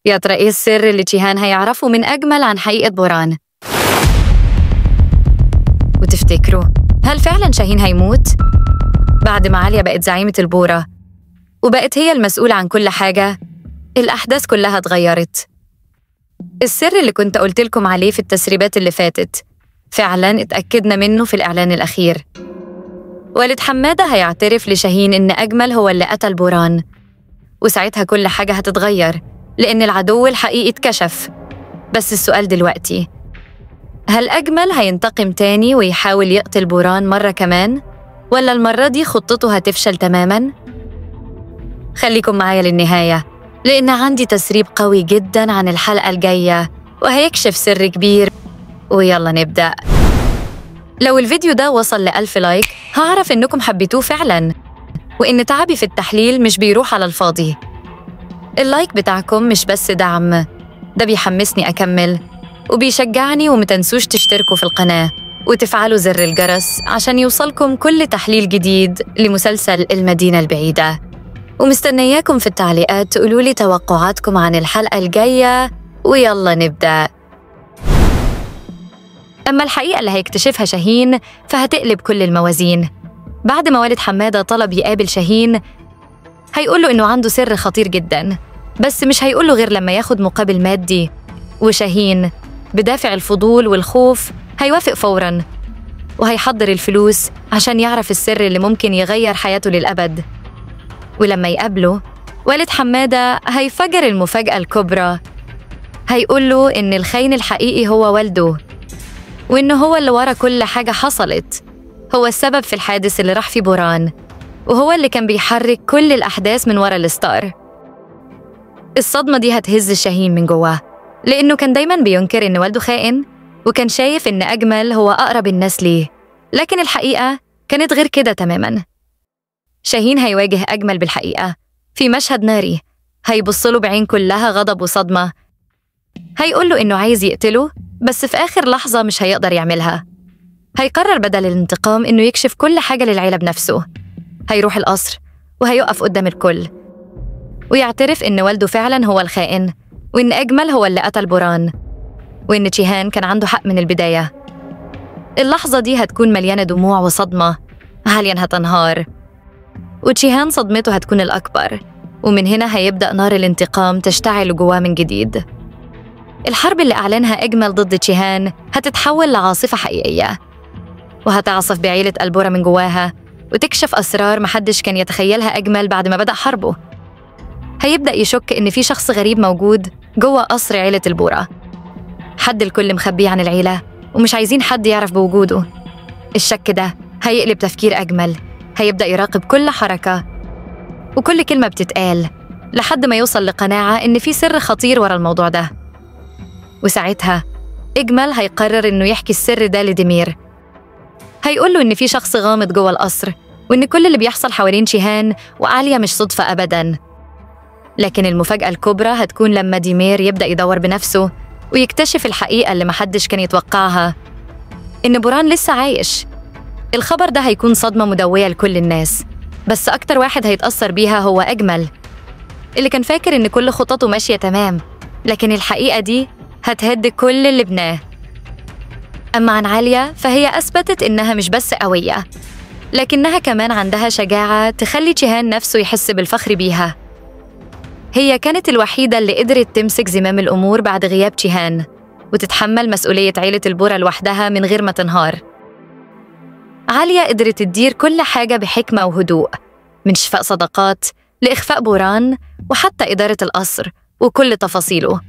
يا ترى إيه السر اللي تشيهان هيعرفه من أجمل عن حقيقة بوران؟ وتفتكروا هل فعلا شاهين هيموت؟ بعد ما عالية بقت زعيمة البورة وبقت هي المسؤولة عن كل حاجة، الأحداث كلها اتغيرت. السر اللي كنت قلت لكم عليه في التسريبات اللي فاتت فعلا اتأكدنا منه في الإعلان الأخير. والد حمادة هيعترف لشاهين إن أجمل هو اللي قتل بوران، وساعتها كل حاجة هتتغير لأن العدو الحقيقي اتكشف. بس السؤال دلوقتي، هل أجمل هينتقم تاني ويحاول يقتل بوران مرة كمان؟ ولا المرة دي خطته هتفشل تماماً؟ خليكم معايا للنهاية لأن عندي تسريب قوي جداً عن الحلقة الجاية وهيكشف سر كبير. ويلا نبدأ. لو الفيديو ده وصل ل1000 like هعرف إنكم حبيتوه فعلاً وإن تعبي في التحليل مش بيروح على الفاضي. ال like بتاعكم مش بس دعم، ده بيحمسني أكمل وبيشجعني. ومتنسوش تشتركوا في القناة وتفعلوا زر الجرس عشان يوصلكم كل تحليل جديد لمسلسل المدينة البعيدة. ومستنياكم في التعليقات تقولولي توقعاتكم عن الحلقة الجاية. ويلا نبدأ. أما الحقيقة اللي هيكتشفها شاهين فهتقلب كل الموازين. بعد ما والد حمادة طلب يقابل شاهين هيقوله إنه عنده سر خطير جداً، بس مش هيقوله غير لما ياخد مقابل مادي. وشاهين بدافع الفضول والخوف هيوافق فوراً وهيحضر الفلوس عشان يعرف السر اللي ممكن يغير حياته للأبد. ولما يقابله والد حمادة هيفجر المفاجأة الكبرى، هيقوله إن الخاين الحقيقي هو والده، وإنه هو اللي ورا كل حاجة حصلت، هو السبب في الحادث اللي راح في بوران، وهو اللي كان بيحرك كل الأحداث من ورا الستار. الصدمة دي هتهز شاهين من جواه، لأنه كان دايماً بينكر إن والده خائن، وكان شايف إن أجمل هو أقرب الناس ليه، لكن الحقيقة كانت غير كده تماماً. شاهين هيواجه أجمل بالحقيقة في مشهد ناري، هيبصله بعين كلها غضب وصدمة، هيقوله إنه عايز يقتله بس في آخر لحظة مش هيقدر يعملها. هيقرر بدل الانتقام إنه يكشف كل حاجة للعيلة بنفسه. هيروح القصر وهيقف قدام الكل ويعترف إن والده فعلاً هو الخائن، وإن أجمل هو اللي قتل بوران، وإن تشيهان كان عنده حق من البداية. اللحظة دي هتكون مليانة دموع وصدمة، عاليا هتنهار، وتشيهان صدمته هتكون الأكبر، ومن هنا هيبدأ نار الانتقام تشتعل جواه من جديد. الحرب اللي أعلنها أجمل ضد تشيهان هتتحول لعاصفة حقيقية، وهتعصف بعيلة البورة من جواها وتكشف أسرار محدش كان يتخيلها أجمل بعد ما بدأ حربه. هيبدأ يشك إن في شخص غريب موجود جوه قصر عيلة البورة، حد الكل مخبيه عن العيلة ومش عايزين حد يعرف بوجوده. الشك ده هيقلب تفكير أجمل، هيبدأ يراقب كل حركة وكل كلمة بتتقال لحد ما يوصل لقناعة إن في سر خطير ورا الموضوع ده. وساعتها أجمل هيقرر إنه يحكي السر ده لدمير. هيقوله إن في شخص غامض جوه القصر، وإن كل اللي بيحصل حوالين شيهان وعالية مش صدفة أبداً. لكن المفاجأة الكبرى هتكون لما ديمير يبدأ يدور بنفسه ويكتشف الحقيقة اللي محدش كان يتوقعها، إن بوران لسه عايش. الخبر ده هيكون صدمة مدوية لكل الناس، بس أكتر واحد هيتأثر بيها هو أجمل، اللي كان فاكر إن كل خططه ماشية تمام، لكن الحقيقة دي هتهد كل اللي بناه. أما عن عالية فهي أثبتت إنها مش بس قوية، لكنها كمان عندها شجاعة تخلي تشيهان نفسه يحس بالفخر بيها. هي كانت الوحيدة اللي قدرت تمسك زمام الأمور بعد غياب تشيهان وتتحمل مسؤولية عيلة البورة لوحدها من غير ما تنهار. عالية قدرت تدير كل حاجة بحكمة وهدوء، من شفاء صداقات لإخفاء بوران وحتى إدارة القصر وكل تفاصيله،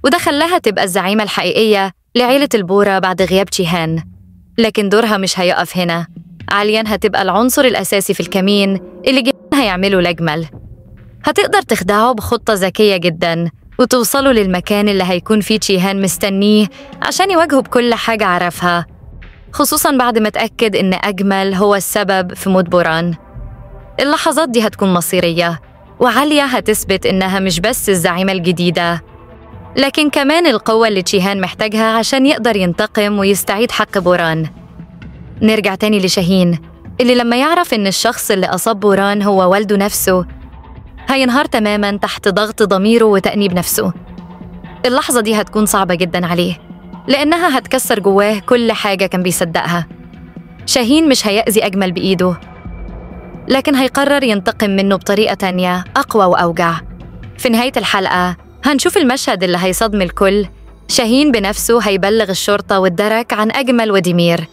وده خلاها تبقى الزعيمة الحقيقية لعيلة البورة بعد غياب تشيهان. لكن دورها مش هيقف هنا، عاليا هتبقى العنصر الأساسي في الكمين اللي جيهان هيعمله لأجمل. هتقدر تخدعه بخطة ذكية جدا وتوصله للمكان اللي هيكون فيه تشيهان مستنيه عشان يواجهه بكل حاجة عرفها، خصوصا بعد ما تأكد إن أجمل هو السبب في موت بوران. اللحظات دي هتكون مصيرية، وعالية هتثبت إنها مش بس الزعيمة الجديدة، لكن كمان القوة اللي تشيهان محتاجها عشان يقدر ينتقم ويستعيد حق بوران. نرجع تاني لشاهين، اللي لما يعرف إن الشخص اللي أصاب بوران هو والده نفسه هينهار تماماً تحت ضغط ضميره وتأنيب نفسه. اللحظة دي هتكون صعبة جداً عليه، لأنها هتكسر جواه كل حاجة كان بيصدقها. شاهين مش هيأذي أجمل بإيده، لكن هيقرر ينتقم منه بطريقة تانية أقوى وأوجع. في نهاية الحلقة هنشوف المشهد اللي هيصدم الكل. شاهين بنفسه هيبلغ الشرطة والدرك عن أجمل وديمير،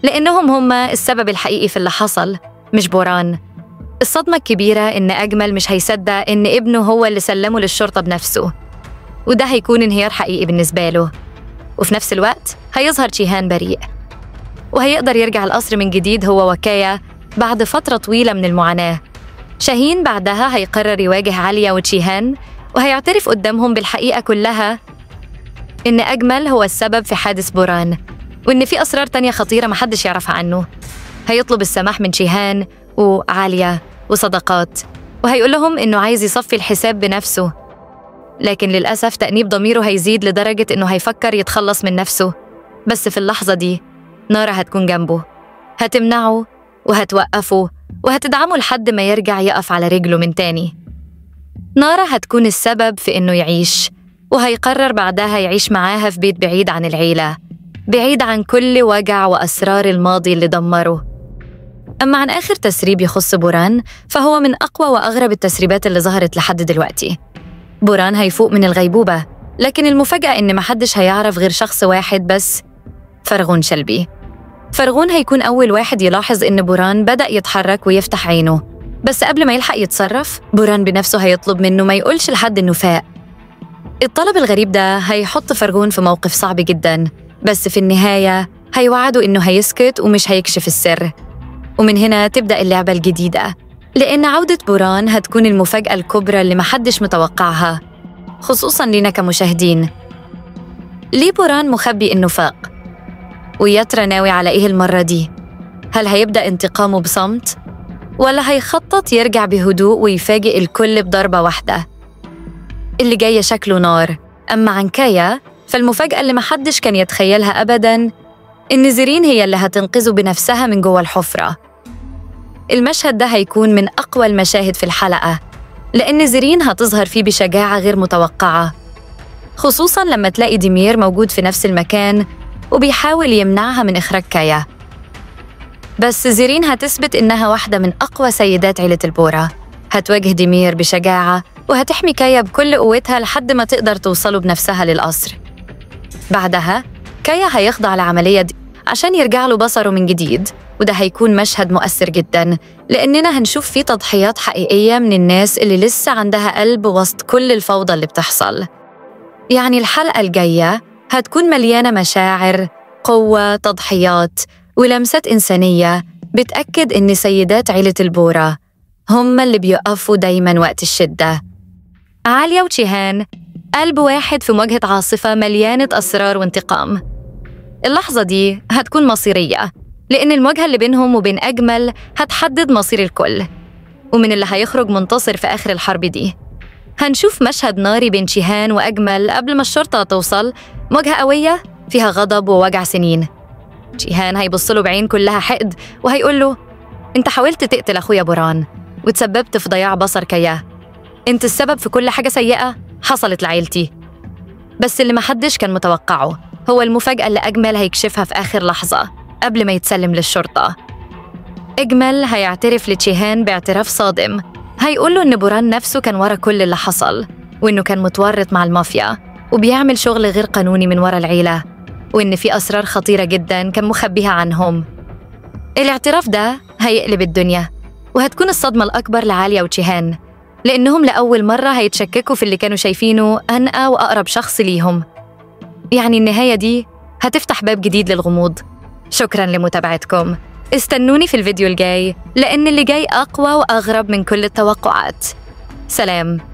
لأنهم هما السبب الحقيقي في اللي حصل، مش بوران. الصدمة الكبيرة إن أجمل مش هيصدق إن ابنه هو اللي سلمه للشرطة بنفسه، وده هيكون انهيار حقيقي بالنسبة له. وفي نفس الوقت هيظهر شيهان بريء، وهيقدر يرجع القصر من جديد هو وكايا بعد فترة طويلة من المعاناة. شاهين بعدها هيقرر يواجه عليا وتشيهان، وهيعترف قدامهم بالحقيقة كلها، إن أجمل هو السبب في حادث بوران، وإن في أسرار تانية خطيرة محدش يعرفها عنه. هيطلب السماح من شيهان وعالية وصداقات، وهيقول لهم إنه عايز يصفي الحساب بنفسه. لكن للأسف تأنيب ضميره هيزيد لدرجة إنه هيفكر يتخلص من نفسه. بس في اللحظة دي نارا هتكون جنبه، هتمنعه وهتوقفه وهتدعمه لحد ما يرجع يقف على رجله من تاني. نارا هتكون السبب في إنه يعيش، وهيقرر بعدها يعيش معاها في بيت بعيد عن العيلة، بعيد عن كل وجع وأسرار الماضي اللي دمره. أما عن آخر تسريب يخص بوران، فهو من أقوى وأغرب التسريبات اللي ظهرت لحد دلوقتي. بوران هيفوق من الغيبوبة، لكن المفاجأة إن محدش هيعرف غير شخص واحد بس، فرغون شلبي. فرغون هيكون أول واحد يلاحظ إن بوران بدأ يتحرك ويفتح عينه، بس قبل ما يلحق يتصرف، بوران بنفسه هيطلب منه ما يقولش لحد إنه فاق. الطلب الغريب ده هيحط فرغون في موقف صعب جداً، بس في النهاية هيوعده إنه هيسكت ومش هيكشف السر. ومن هنا تبدأ اللعبة الجديدة، لأن عودة بوران هتكون المفاجأة الكبرى اللي محدش متوقعها، خصوصاً لنا كمشاهدين. ليه بوران مخبي إنه فاق؟ ويا ترى ناوي على إيه المرة دي؟ هل هيبدأ انتقامه بصمت؟ ولا هيخطط يرجع بهدوء ويفاجئ الكل بضربة واحدة؟ اللي جاية شكله نار. أما عن كايا، فالمفاجأة اللي محدش كان يتخيلها أبداً إن زيرين هي اللي هتنقذه بنفسها من جوه الحفرة. المشهد ده هيكون من أقوى المشاهد في الحلقة، لأن زيرين هتظهر فيه بشجاعة غير متوقعة، خصوصاً لما تلاقي ديمير موجود في نفس المكان وبيحاول يمنعها من إخراج كايا. بس زيرين هتثبت إنها واحدة من أقوى سيدات عيلة البورا، هتواجه ديمير بشجاعة وهتحمي كايا بكل قوتها لحد ما تقدر توصله بنفسها للقصر. بعدها كايا هيخضع لعملية عشان يرجع له بصره من جديد، وده هيكون مشهد مؤثر جدا، لأننا هنشوف فيه تضحيات حقيقية من الناس اللي لسه عندها قلب وسط كل الفوضى اللي بتحصل. يعني الحلقة الجاية هتكون مليانة مشاعر، قوة، تضحيات، ولمسات إنسانية بتأكد إن سيدات عيلة البورا هم اللي بيقفوا دايماً وقت الشدة. عالية وشيهان قلب واحد في مواجهة عاصفة مليانة أسرار وانتقام. اللحظة دي هتكون مصيرية، لأن المواجهة اللي بينهم وبين أجمل هتحدد مصير الكل، ومن اللي هيخرج منتصر في آخر الحرب دي. هنشوف مشهد ناري بين شيهان وأجمل قبل ما الشرطة توصل، مواجهة قوية فيها غضب ووجع سنين. شيهان هيبص له بعين كلها حقد وهيقول له: أنت حاولت تقتل أخويا بوران وتسببت في ضياع بصر كيا، أنت السبب في كل حاجة سيئة حصلت لعيلتي. بس اللي محدش كان متوقعه هو المفاجأة اللي أجمل هيكشفها في آخر لحظة قبل ما يتسلم للشرطة. أجمل هيعترف لتشيهان باعتراف صادم، هيقوله إن بوران نفسه كان ورا كل اللي حصل، وإنه كان متورط مع المافيا وبيعمل شغل غير قانوني من ورا العيلة، وإن في أسرار خطيرة جداً كان مخبيها عنهم. الاعتراف ده هيقلب الدنيا، وهتكون الصدمة الأكبر لعالية وتشيهان، لأنهم لأول مرة هيتشككوا في اللي كانوا شايفينه أنقى وأقرب شخص ليهم. يعني النهاية دي هتفتح باب جديد للغموض. شكراً لمتابعتكم، استنوني في الفيديو الجاي، لأن اللي جاي أقوى وأغرب من كل التوقعات. سلام.